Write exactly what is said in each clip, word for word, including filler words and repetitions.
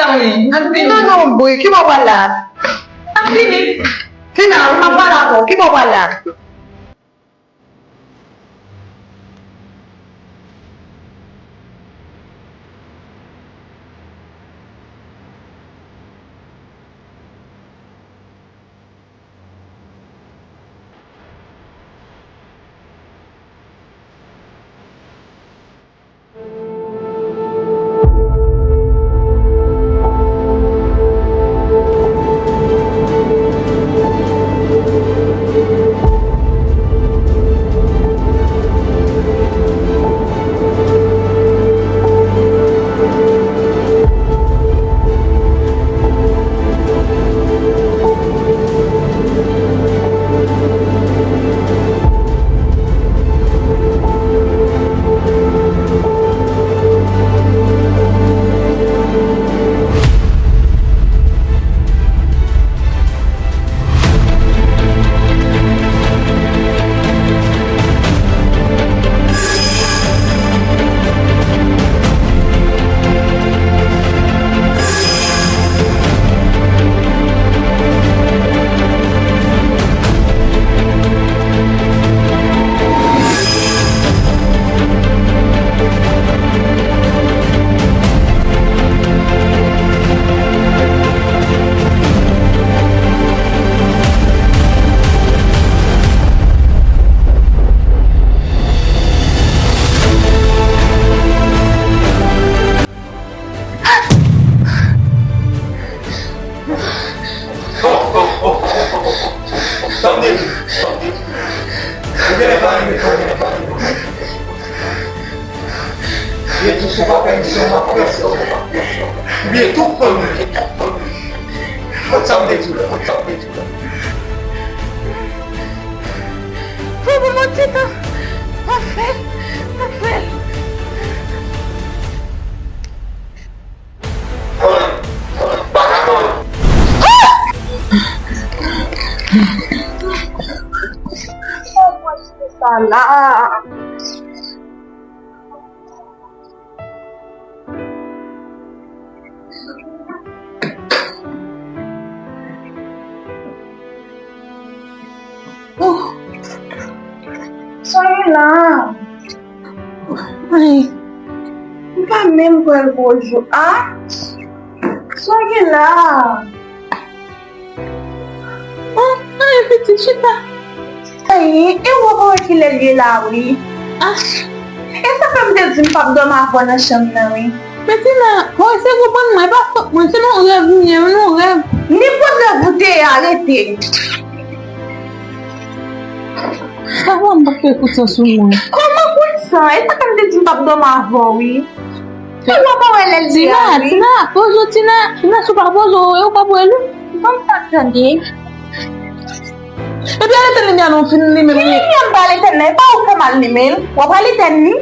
Wi, m ap vini. Non, non, bri, ki bò w pral la? M ap vini. Tina, m ap pale avè w, ki bò w pral la? Tande, tande. Ou genlè pa renmen tande. Byen tou, si w pa fè misyon, m ap fè. Byen tou, pran mwen. Kot sa m te di w la? Kot sa m te di w la? Fò pou mwen ti tan. Pa fè, pa fè. Sa la. Oh. Sa ye la? Ay. M pa menm pral bonjou. Ah? Sa ye la? Oh, ay, pitit, chita. Ay, e w pa wè kilè l ye la, wi. Ah. E sa fè m te di m p ap dòmi avè w nan chanm nan, wi. Men Tina, bon, se konprann mwen, e pa fòt mwen, se nan rèv m ye, nan rèv. Nenpòt rèv ou te ye a, rete. Papa m pa fè kout san sou mwen. Kòman kout san? E sa fè m te di m p ap dòmi avè w, wi. E w pa wè lè l ye a, wi. Tina, Tina, poze w, Tina, Tina, si w pa poze w, e w p ap wè l, wi. Ban m pa tande. Epi al etèn limyè a non, fin limen l. Ki limyè m pral etèn la? E pa ou k fè m al limen l. W ap al etèn li?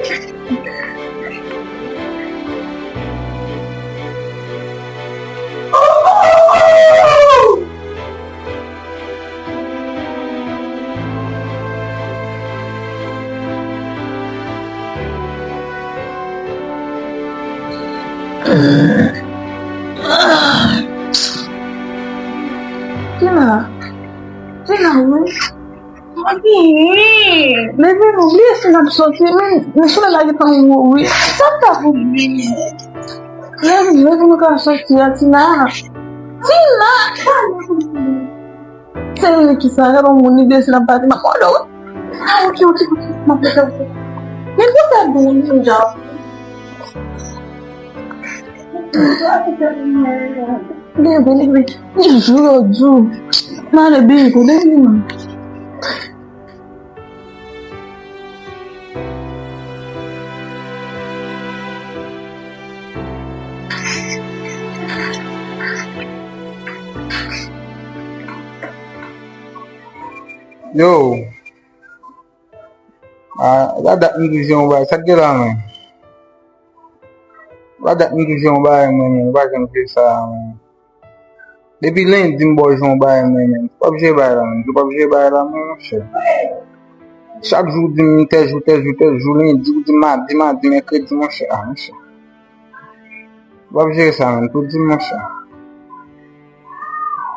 Tina, Tina, wi. Mwen vini. Leve nou, bliye si n ap soti, men, men solèy la gentan wo, wi. Sa ta pou bliye. Leve, leve nou ka soti a, Tina. Tina! Se yon ki sa, gade yon moun, li desann ap pati, m ap mòde w. Ah, ok, ok, ok, m ap fè w. Men pou fè bon, moun jan. Leve, leve. Ki jou yo di w? M ale byen, leve non. Yo. Ah, la dat m di se yon bagay. Sa k gen la, men? La dat m di se yon bagay, mwen, men. Ou pa janm fè sa, men. Depi lendi m ba w jwe yon bagay, mwen, men. Ou p ap jwe bagay la, men. Ou p ap jwe bagay la, men, monchè. Chak jou ou di m tèl jou, tèl jou, tèl jou, lendi, ou di m madi, madi, mèkredi, monchè. Ah, monchè. W ap jere sa menm, tout dimanch sa.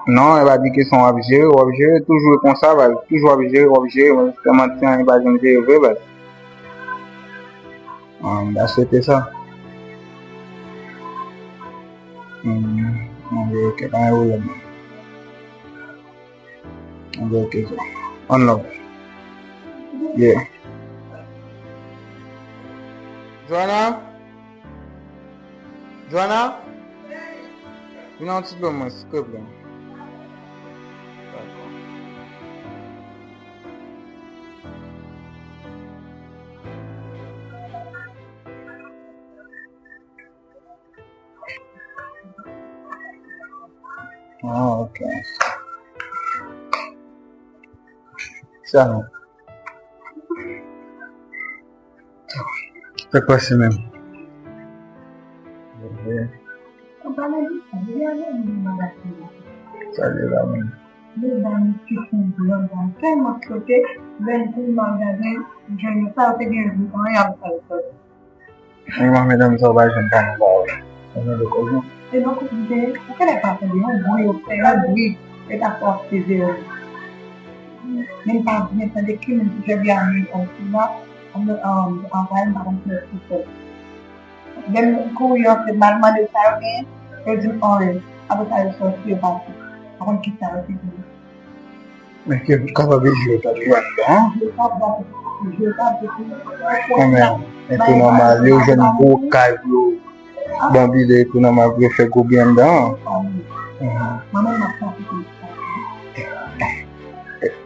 Non, e pa di kesyon w ap jere, w ap jere toujou e konsa, baz. Toujou w ap jere, w ap jere, men fè manti, anyen pa janm jere vre, baz. Ah, m ta swete sa. Hmm, ok, ok, pa gen pwoblèm. Ok, ok, so, one love. Yeah. Joanna? Joanna? Vin yon ti dlo mwen, silteplè. Dakò. Ah, ok. Sa, non. Sa k pase menm? Sa li la menm? Medam ki fon blan, m tèlman choke, lè m vin m ap gade, m jwenn yo, sa yo te gen, yo di anyen avè sa yo sòti. Wi, man, medam sa yo pa jwenn pa nan ba yo. Yon jan de kòb, non? E non, kote m te ye, ou genlè pa tande yon bri yo fè, yon bri, e pa sa w ap sezi yo. Men m pa byen tande ki moun ki fè bri a, men, um, sila, um, um, anvayi m, pa konn ki lè ki fè. Lè m kouri antre, m al mande sa yo genyen, yo di m anyen. Apre sa, yo sòti, yo pati. Pa konn ki sa yo te genyen. Men ke kapab jwe pa jwe anndan. Kòman? E tou nòmal, yo jwenn gwo kay pou yo banbile, e tou nòmal pou yo fè gwo bri anndan. Mhm.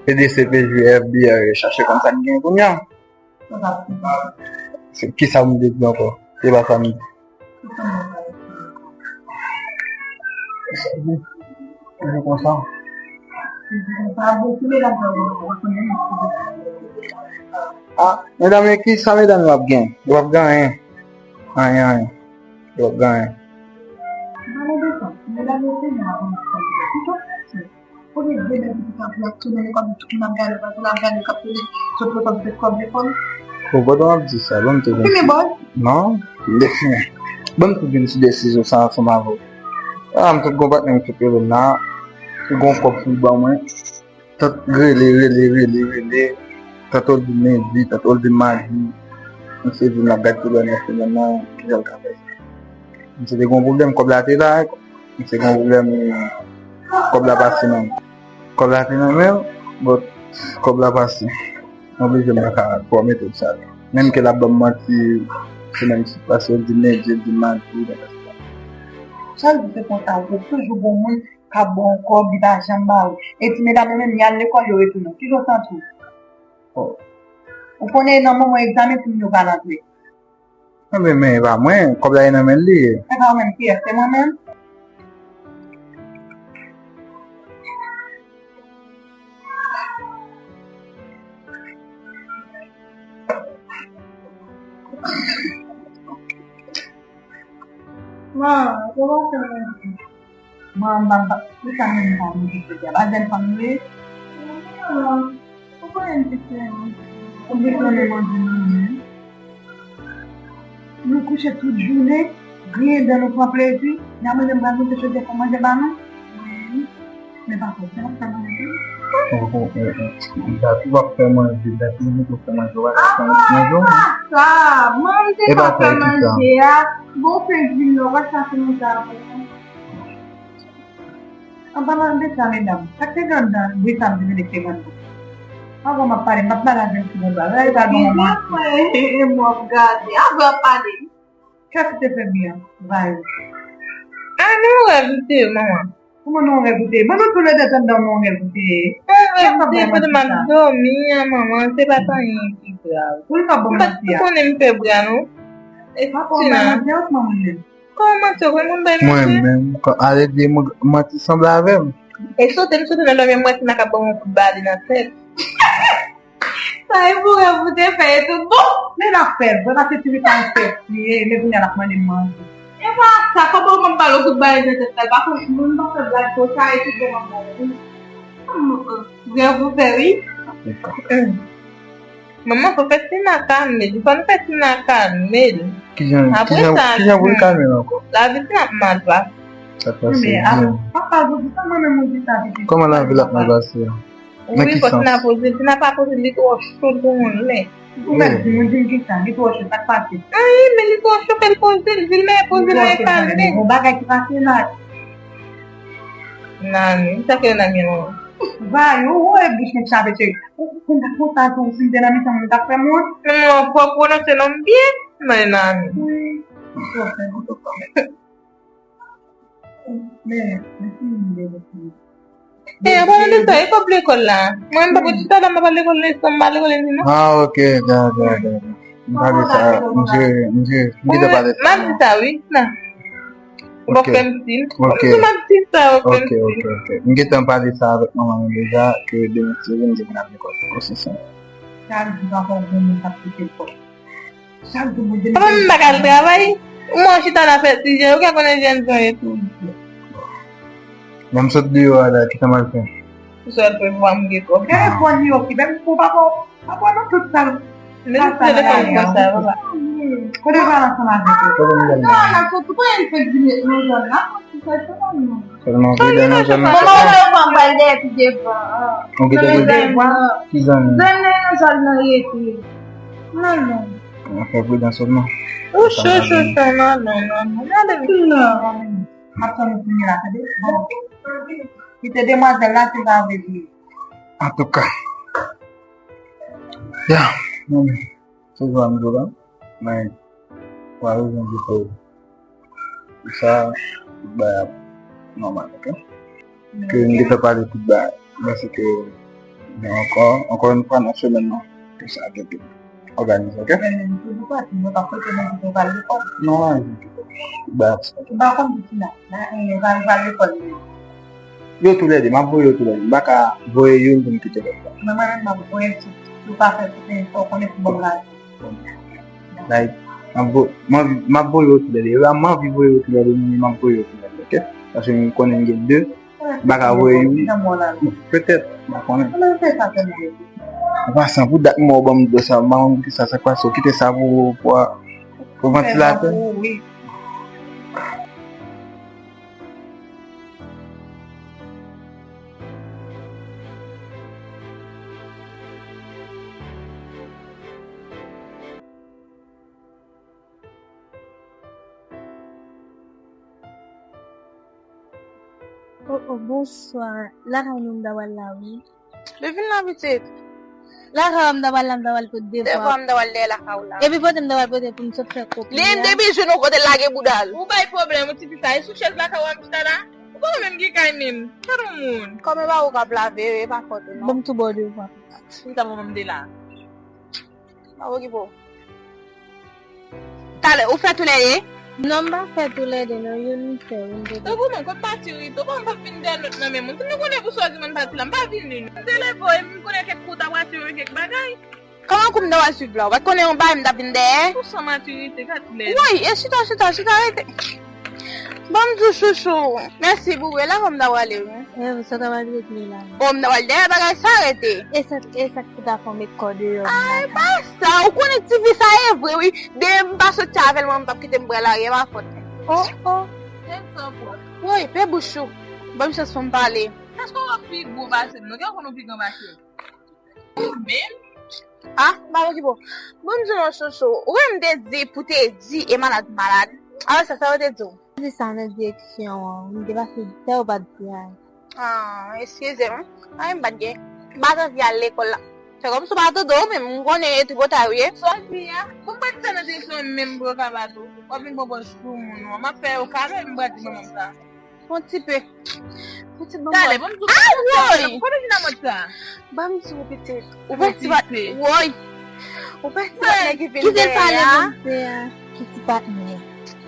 E D C P J, F B I, yo chache konn sa n gen kounye a. Se kisa m te di ankò? Se pa sa m di. Sa di, toujou konsa. Ah, medam, e kisa medam yo ap gen? Yo ap gen anyen. Anyen, anyen. Yo ap gen anyen. Premye de nèg ki te ap ap tounen lekòl, tout moun ap gade, pa tou l ap gade, k ap tounen, sot lekòl, pèt kòb lekòl. Bon, pandan w ap di sa, ban m tou gen... Fini, boy. Non, lè fini. Ban m tou gen ti desizyon sa ansanm avè w. Ah, m tout gon patnè m tout rele m la. Tout gon kòb pou l ban mwen. Tout rele, rele, rele, rele. Tantò l di lendi, tantò l di madi. M sezi, m ap gade tou lè nan semèn nan, kijan l ka fè. M sezi, gon pwoblèm, kòb la te la, Misye gen yon pwoblèm, kòb la pase nan men l. Kòb la te nan men l, but kòb la pase. M oblije m pa ka twò mete l sa. Menm ke l ap ban m manti, semèn ki sot pase, yo di lendi, yo di madi, bagay sa. Chak jou se konsa, ou toujou gon moun k ap ba w kòb, li pa janm ba ou. E ti medam yo menm, y al lekòl, yo retounen. Kijan w santi w? Oh. Ou konnen nan moman egzamen, timoun yo pral antre. Enben, men e pa mwen, kòb la e nan men l li ye. E pa ou menm, kiyès? Se mwen menm? Bon, se bon, se bon. Mwen, m pa, m pa, pou sa menm m pa manje jodi a. Pa jèn fanm nou ye? Non, ou konnen m te fè, m te fè manje mwen menm. Nou kouche tout jounen, griyen dan nou pran plezi, y a manje m pral monte chodiè fè manje ba nou? Wi. Men pa fè, se pa fè manje tou. Dati w ap fè manje, dati w ap fè manje, w ap fè manje. Apa sa, manman m te ka fè manje a, bon plezi m nan, w ap chache manje avè mwen. An palan de sa, medam, sa k te gen anndan bri sa m te vin te gen anndan? Avan m ap pale, m ap pale avè l sou bòn bagay, sa gen yon manti. Mwen, e, e, mwen ap gade, avan w ap pale. Kiyès ki te fè bri a? Vay. A, nan yon rèv li te ye, manman. Kòman nan yon rèv li te ye? Ban nou toulède tann nan yon rèv li te ye. Nan rèv li te ye, pandan m ap dòmi a, manman, se pa t anyen ki grav. Ou pa bon manti a. M pa t konnen m fè bri a, non. E pa bon manti a, ou manman menm. Kòman manti, ou kwè moun bay manti? Mwen menm, ale di m manti sanble avè m. E sote m sote nan dòmi, m wè ti makak ban m yon kout bale nan tèt. Sa e pou rèv ou te fè e tout bon. Men l ap fè l vre, paske ti fi sa yon fèt li ye, men kounye a l ap mande m manje. E pa sa, kòman ou konn ba l yon kout bale nan tèt la, l pa konn moun pa fè blag konsa, e tout bon m ap ba l. Rèv ou fè, wi. Manman, fò fè Tina kalme l. Fò nou fè Tina kalme l. Kijan, Apre kijan, sa, kijan pou l hmm. kalme l ankò? Lavi Tina ap mal pase. Sa k pase? Men, apre, papa, pou ki sa manman m di sa, pitit? Kòman lavi l ap mal pase a? Nan Wi, ki fò Tina sans? poze l. Tina pa poze l, li twò cho pou moun, men. Ou mèt di, mwen di m ki sa, li twò cho, sa k pase? Anyen, men li twò cho, fè l poze l, di l, men poze l, Li twò cho, kalme. Bon, bagay ki pase la. Nani, sa fè Nani non? Vay, ou wè bouch mwen chape, cheri. Ou konn sa, konn sa, tou, si m te nan mitan, m t ap fè mwen. Non, fò pwononse non m byen, men Nani. Wi. Fò fè mwen, fò fè mwen. Men, men si m vle, E, an palan de sa, e kòb lekòl la? Mwen, m pa pou chita la, m pa lekòl leson, m pa lekòl leson, non. Ah, ok, da, da, da, da. M pale sa, m jere, m jere, m gentan pale sa. M ap di sa, wi, nan. Ou pa Ok. fè m siy. Ok. M ap di sa, ou fè m Ok, siy. ok, ok. M gentan pale sa avèk manman m deja, ke demen si vin, m te vin ap lekòl. Konsistan. Sa vle di pa fè granmoun k ap kite lekòl. Chak jou mwen Papa m pa ka al travay. Mwen chita la fè ti jan. Ou ka konnen jèn jan yo tou. Lè m sot deyò a la, kisa m al fè? Ou sot al fè vwa m gen kòb. Gade fò li yo ki menm pou papa w. Papa w nan tout sa. Men nou telefòn konsa, papa. Kote w pral ansanm avèk yo? Kote m pral la? Non, nan tout, tout anyen fè di met nan zòn la. Sèlman vide nan zòn nan. Manman, ou wè fanm pral dèyè pi devan. Ou kite pi devan? Ki zòn? Zòn nan, nan zòn nan rete. Non, non. Fè pridan sèlman. Ou cho, cho, cho, non, non, non, non. Gade vin la. M ap tann ou fini la, tande? Bon. Kite demwazèl la, se sa w vle di. Antouka. Ya, non, men. Se sa m di w la, men, pa bezwen di pou sa, tout bagay ap nòmal, ok? Ke m te fè pale tout bagay, men se ke, men ankò, ankò yon fwa nan semèn nan, ke sa te vin òganize, ok? Men, men, se pou pati, mwen pa kote nan ki te pral lekòl. Non, anyen, tout bagay ap fèt. M pa konn di ki la, la, eh, pral, pral lekòl, men. Yo toulède, m ap voye yo toulède. M pa ka voye youn pou m kite lòt la. Men mwen menm, m ap voye m sou, sou pa fè tout enfò, konnen pou bon gade. Like, m ap vo-, m anvi, m ap voye yo toulède. M anvi voye yo toulède, men m ap voye yo toulède, ok? Paske m konnen m gen de. M pa ka voye youn. Petèt, m pa konnen. An pasan, pou dat m wè w ban m dlo sa, m pa konn kisa sa k pase, w kite sa pou, pou, pou vantilatè. Oh, oh, bonswa. Lakay nou m ta pral la, wi. Men vin la, pitit. Lakay ou m ta pral la, m ta pral pote devwa. Devwa m ta pral dèyè lakay ou la. Epi pote m ta pral pote pou m sot fè kopi a. Li menm depi jou nou kote l lage bouda l. Ou bay pwoblèm, ou ti fi sa. E sou chèz lakay ou a m chita la? Ou pa wè menm gen kay menm. Gad yon moun. Kòm e pa ou k ap lave, e pa fòt ou non. Ban m tou ba w devwa. Chita pou mwen m de la. Pa okipe w. Talè, ou fè toulède? Non, m pa fè toulède, non, youn m fè, youn m te. Tankou mwen, kot pati w rete? Ou pa m p ap vin dèyè nòt nan men moun. Si m te konnen pou sa w di mwen pati la, m pa vini. M te leve w, e m konnen kèk kou w ta pati, kèk bagay. Kòman kou m ta pral swiv la? Ou pa t konnen yon bagay, m t ap vin dèyè? Ou san matirite, gad toulède. Woy, e chita, chita, chita, rete. Ban m di w chouchou. Mèsi, boo, e lakay m ta prale, wi. E, sa ta pral regle la. O, m ta pral dèyè bagay sa, rete. E sa, e sa ki ta fè w met kò deyò m la? Ay, pa sa, ou konnen ti fi sa e vre, wi. Depi m pa soti avè l, mwen, m p ap kite m pran lari, e pa fòt mwen. O, o. Woy, pe bouch ou. Ban m chans pou m pale. Èske w pi gwo pase m, non? Gen w konn ou pi gran pase m. Ou menm? Ah, m pa okipe w. Bon, m di w non, chouchou. Ou wè m te di pou te di e malad malad. Apre sa, sa yo te di w? Di sa nan direksyon an. M te pase dèyè w pa t di anyen. Ah, eskize m. Anyen m pa t gen. M pa t anvi al lekòl la. Se kòmsi w pa tande w menm, m konnen e tripotay ou ye. Sa w di a? Bon, m pa t di sa nan direksyon an menm pou yo ka bat ou. W ap vin pran pòz pou moun ou an. M ap fè yo kado, epi m pral di manman m sa. Yon ti pe. Pitit, ban m. Talè, ban m di w. Ah, woy! Kote vin a mòd sa? Ban m di w, pitit. Ou pa ti bat. Woy! Ou pa ti bat nèg ki vin dèyè a. Kite l pale, ban m fè a. Ki ti patnè?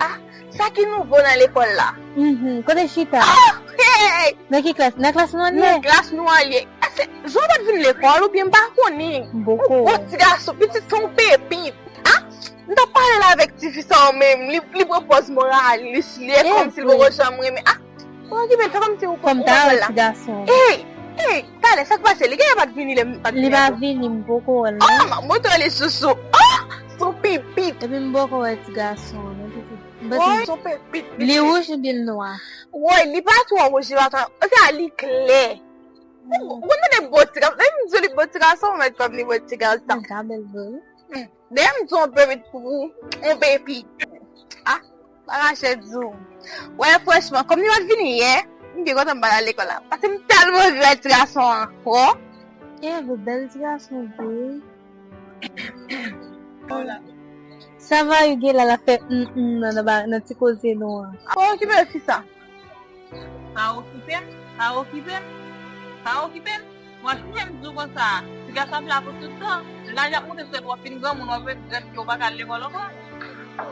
Ah, sa ki nouvo nan lekòl la? Mhm. Kote chita? Ah, hey! Nan ki klas? Nan klas nou an l ye? Nan klas nou an l ye. Èske Jean pa t vin lekòl oubyen m pa konnen? M poko. Yon gwo ti gason, pitit se yon pepin. Ah, m t ap pale la avèk tifi sa yo menm, li, li pran pòz moralis, li e kòmsi l poko janm renmen. Ah, ou okipe l, fè kòmsi ou konprann la. Kòm ta wè ti gason. Ey, Hey, talè, sa k pase? Li genyen pa t vini lè m pa t vini ankò. Li pa vini, m poko wè l non. Oh, m ap montre li sousou. Oh, son pipit. Epi m poko wè ti gason an non, pitit. M panse... Woy, son pipit. Li wouj oubyen l nwa? Woy, li pa twò wouj, li pa twò. Sa li klè. Ou konn tande bon ti gason. Lè m di w li bon ti gason, ou mèt kòm li bon ti gason. Li ka bèl vre wi. Hmm. Dayè m di w on pepit pou ou, on pepit. Ah, pa rache di w. Wè, franchman, kòm li pa t vini yè, m byen kontan m pa t al lekòl la. Paske m tèlman anvi wè ti gason an ankò. E, bèl ti gason vre. Sa va, Huguela, la fè mm, mm, nan, nan, nan ti koze nou an. Pa okipe fi sa. Pa okipe m, pa okipe m, pa okipe m. Mwen fini m di w konsa, ti gason ap la pou tout tan. Laj ap monte sou tèt ou, w ap fin granmoun, w ap ret grann ke w pa ka al lekòl ankò.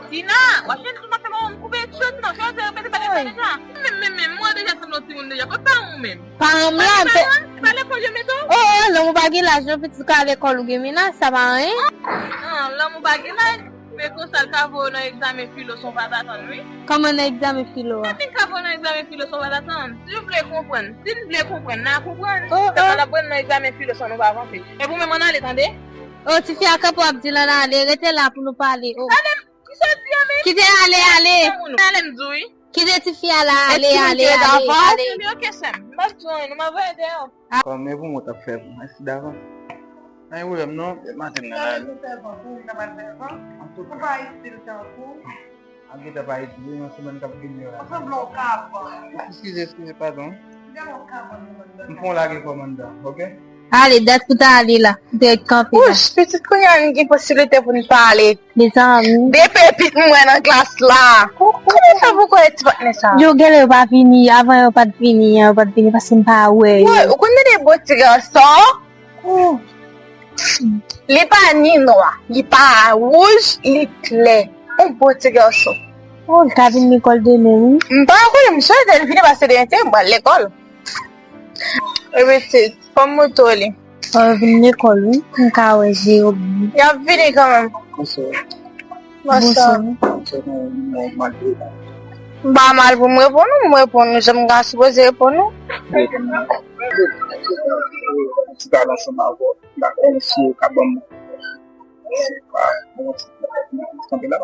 Tina, w ap fin di w mwen fè manman m koupe chòt nan, fè w te repete bagay sa deja. Men, men, men, mwen deja sanble yon timoun deja, kot paran w menm? Paran m la, se pa lekòl yo mete w? Oh, oh, lòm ou pa gen laj non, pitit ka lekòl ou gen menaj, sa pa anyen. Non, lòm ou pa gen laj, men konsa l ka voye w nan egzamen filo san w pa t atann, wi. Kòman nan egzamen filo a? Epi l ka voye w nan egzamen filo san w pa t atann. Si w vle konprann, si n vle konprann, n a konprann. Oh, oh. Sèlman n ap pran nan egzamen filo san nou pa avanse. Epi w menm ann ale, tande? Oh, tifi a kanpe w ap di l ann ale, rete la pou nou pale. Oh. Tande m, ki sa w di a menm? Kite l ale, ale. Tande m di w, wi. Kite tifi a la, ale, ale, ale, ale. Ebyen, ok, sè m. M p ap di w anyen, non, m ap voye dèyè w. Kòm e pou mwen t ap fè pou mwen, mèsi davans. Pa gen pwoblèm non, maten nan la. Ou pa itil tankou. Ap gentan pa itil, yon semèn k ap vini yo la. Ou sanble yon kabann. Eskize, eskize, padon. M fè yon lage kò m anndan, ok? Ale, dat pou ta ale la, pou te kanpe la. Wouch, pitit kounye a m gen posiblite pou n pale. Mezanmi. De pepit m wè nan klas la. Kòman sa pou kwè ti patnè sa? Yo genlè yo pa vini, avan yo pa t vini, yo pa t vini paske m pa wè yo. Woy, ou konn tande bon ti gason? Oh. Li pa ni nwa, li pa wouj, li klè. On bon ti gason. Oh, li ka vin lekòl demen, wi. M pa konnen, m swete l vini paske demen se m pral lekòl. Epi se, fò m montre w li. Fò yo vin lekòl, wi. M ka wè je yo byen. Y ap vini kanmenm. Bonswa. Bonswa. M pa mal pou m reponn ou, m reponn ou jan m ka sipoze reponn ou. Ti pale ansanm avè w, m pa konnen si w ka ban m, si w ka ban m yon ti kanpe la,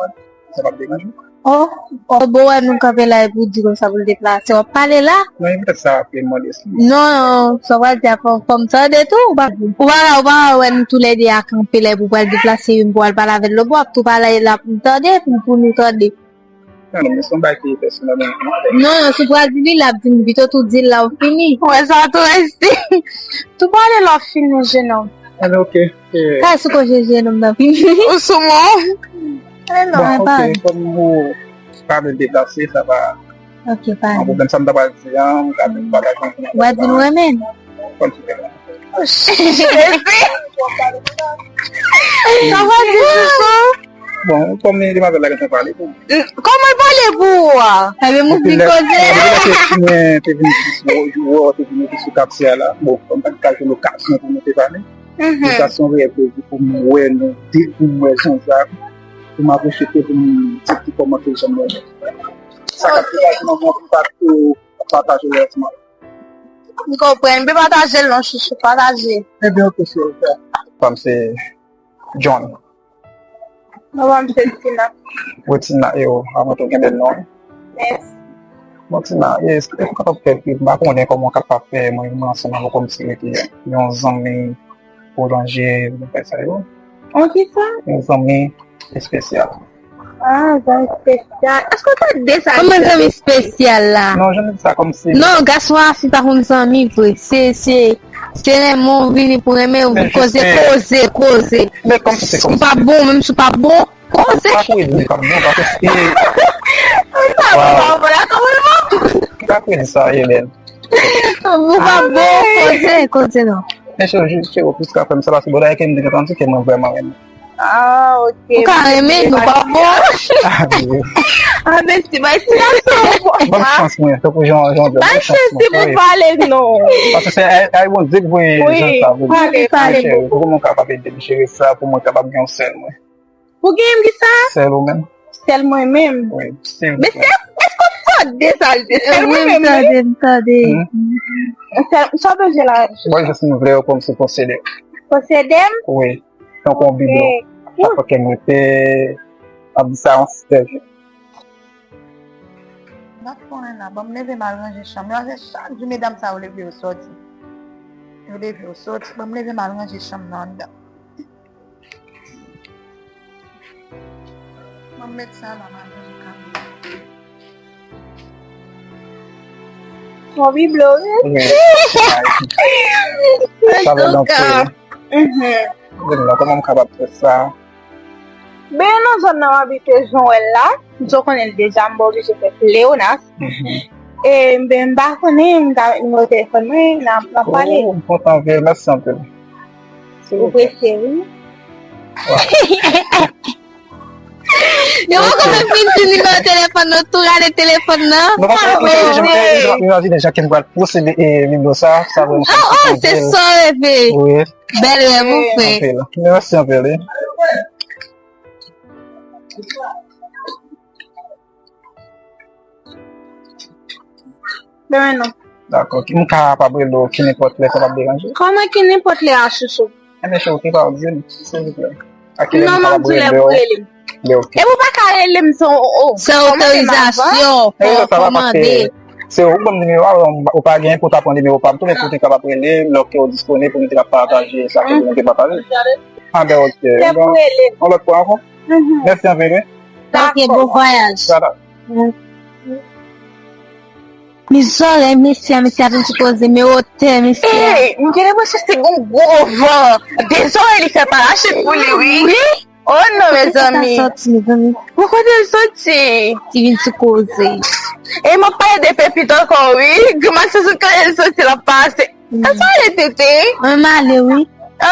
sa p ap deranje w? Oh, oh, bon, wè nou kanpe la epi w di konsa pou l deplase, w ap pale la? Non, e poutèt sa w ap mande si. Non, non, sa w pral di a fò, fò m tande tou, ou pa, ou pa, ou pa wè nou toulède a kanpe la epi w pral deplase, epi w pral pale avè l lòtbò, w ap tou pale la pou m tande, pou, pou nou tande. Non, non, men se yon bagay ki pèsonèl mwen. Non, non, si w pral di li, l ap di m pito tou di l la ou fini. Wè sa tou resi. Tou pale la ou fini, jenòm. Alò, ok. Kay sou kote jenòm nan fini. Ou sou mwen. Bon, ok, kòm ou pa vle deplase, sa pa yon pwoblèm. Sa m ta pral di an, m ka vin pataje yon ti bagay. Ou pral di nou renmen l. Kòm si te la. Jezi. Sa pral di Joujou. Bon, kòm demwazèl la gentan pale pou ou. Kòman l pale pou ou a? Ebyen, m vin koze. Depi lè te vin jis wè, te vin jis sou katye a la. Bon, kòm pa t ka jwenn okazyon pou nou te pale. Sa se yon rèv de vi pou m wè nou de, pou m wè Jean-Jacques, pou m apwoche kote pou m di ki kòmantè jan mwen. Sa k ap degaje nan mwen pou m pa tou pataje lè ansanm avè w. M konprann. Pe pataje l non, chouchou, pataje. Ebyen, ok, cheri, fè. Fanm se John. Mwen pa m se Tina. Wi, Tina, e ou, avan tou gen bèl non. Mèsi. Bon, Tina, e, èske w kapab fè, m pa konnen kòman w kapab fè mwen, mwen ansanm avè w kòmsi nou te yon zanmi pwolonje, nou fè sa yo. An kisa? Yon zanmi espesyal. Ah, zanmi espesyal. Èske w tande sa? Kòman zanmi espesyal la? Non, jan m di sa kòmsi. Non, gason a fi pa konn zanmi vre. Se, se, se renmen w vini pou renmen w, vin koze, koze, koze. Men kòmsi se kòmsi. Ou pa bon, menm si w pa bon, koze. Pa kwè di pa bon, paske se. Ou pa bon, pa bon, la, kòman l bon? Pa kwè di sa, Hélène. Ou pa bon, koze, koze non. Men cheri, cheri, ou plis ka fè m sa paske bò dayè ke m te gentan di ke mwen vrèman renmen. Ah, ok. Ou ka renmen, nou pa bon. Ah, men si bay ti gason. Ban m chans mwen, tankou jan, jan, ban m chans mwen. Bay chans pou pale non. Paske se ay, ay Bondye ki voye jan sa pou mwen. Pale, pale. Cheri, pou mwen kapab ede m jere sa, pou mwen kapab gen yon sèl mwen. Pou gen yon kisa? Sèl ou menm. Sèl mwen menm. Wi, silvouplè. Men sèl, èske w tande sa l di? Sèl mwen menm, wi. M tande, m tande. Sa w bezwen la? Mwen jis m vle yo pou m sou posede. Posede m? Wi. Tankou yon biblo. Sa fè ke m rete ap di sa yon sèl jou. M ap konnen la, ban m leve m al ranje chanm nan. Se chak jou medam sa yo leve yo sòti. Yo leve yo sòti, ban m leve m al ranje chanm nan anndan. Ban m met sa la, m al ranje kay mwen. Yon biblo, wi. Wi. Sa vle donk, mhm. Di m non, kòman m kapab fè sa? Ben, nan zòn nan m abite, jan w wè l la, m di w konnen l deja, m pa oblije fè pleonas. Mhm. E, ben, m pa konnen, m ka met nimewo telefòn mwen, n a, n a pale. Oh, m kontan vre, mèsi anpil. Ou prese, wi. Yo poko menm fin di nimewo telefòn nan, tou rale telefòn nan. Non, pa prese. Imajine jan ke m pral posede, e, biblo sa, sa vre m. Oh, oh, se sa w reve. Wi. Bèl rèv, mon frè. Anpil. Mèsi anpil, wi. Demen non. Dakò. M kapab rele w ki nenpòt lè, sa p ap deranje? Kòman ki nenpòt lè a, chouchou? Enben, cheri, ou te pa di m, silvouplè. A ki lè m kapab rele w? Non, m di w lè pou rele m. Lè, ok. E ou pa ka rele m san, o, o, san otorizasyon, fò w mande. Se ou ban m nimewo a, ou pa gen pou w ta pran nimewo pa m tou, men pou w te kapab rele m lè ke w disponib, pou nou te ka pataje sa ke nou te pataje. A ben, ok. Se pou rele m. Yon lòt fwa ankò. Mhm. Mèsi anpil, wi. Ok, bon vwayaj. Bye bye. Mizòrèy mesye a, mesye a vin sou koze, men otè mesye a. Ey, m gen lenpresyon se gon gwo van. Dezòrèy li fè pa lache pou li, wi. Wi. Oh non, mezanmi. Kote l soti, mezanmi? Bon, kote l soti? Li vin sou koze. E m ap pale de pepit ankò, wi. Grimas sou kote l soti, l ap pase. Sa sa rele tete? Mwen m ale, wi.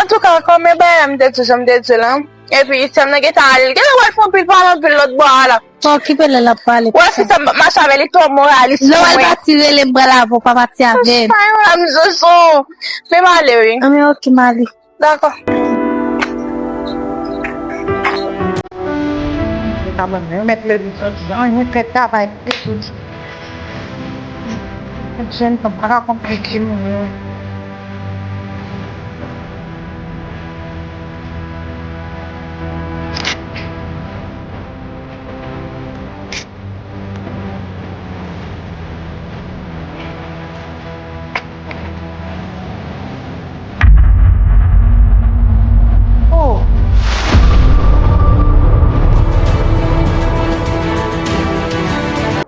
Antouka, kòm e bagay la, m te di w, jan m te di w lan. Epi, sè m nan gentan ale. L gentan pral fè anpil pale, anpil lòt bò a la. Pa okipe l, l ap pale. Wè, se sa, m ap mache avè li, twò moralis pou mwen. Lè w al pati, rele m, pral avè w, pa pati avè m. Ay, m zozo. Men m ale, wi. Anben, ok, m ale. Dakò. Mwen mèt leve sòti, mwen fè travay, tout. Jèn fanm pa ka konplike moun.